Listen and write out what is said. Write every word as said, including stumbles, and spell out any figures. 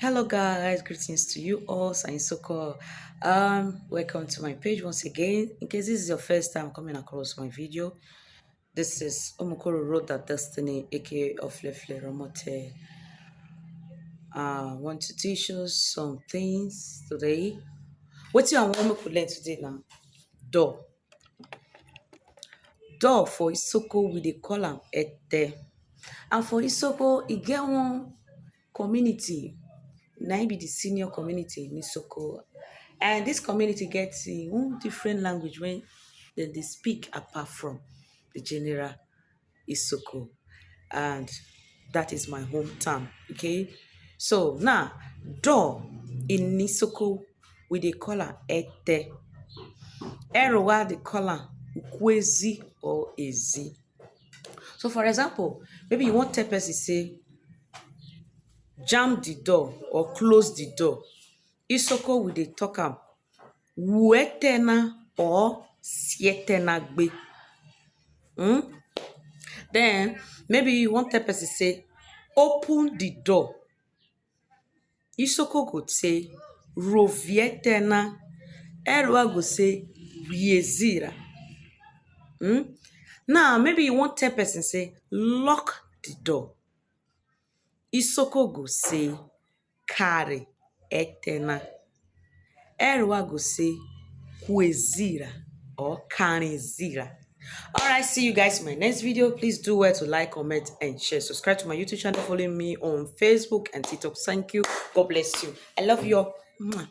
Hello guys, greetings to you all. Sain Soko. Um, welcome to my page once again. In case this is your first time coming across my video, this is Omukoro Road That Destiny, aka Oflefle Romote. Uh, want to teach you some things today. What you want to learn today now? Door. Door for Isoko, we dey call am Ete. And for Isoko, e get one community, na im be the senior community in Isoko. And this community get im own different language wey dem dey speak apart from the general Isoko. And that is my hometown, okay? So now, door in Isoko, we dey call am Ete. Erowa dey call am Ukwezi or Ezi. So for example, maybe you wan tell person say, "Jam the door or close the door." Isoko, we dey talk am, "Wuetena or sietena gbe." Hmm? Then maybe you wan tell person say, "Open the door." Isoko go say, "Rovietena." Erowa go say, "Wiezira." Hmm? Now, maybe you wan tell person say, "Lock the door." Isoko go say, "Kare etena." Erowa go say, "Kwezira" or "Karinzira." All right, see you guys in my next video. Please do well to like, comment, and share. Subscribe to my YouTube channel. Follow me on Facebook and TikTok. Thank you. God bless you. I love you all. Mwah.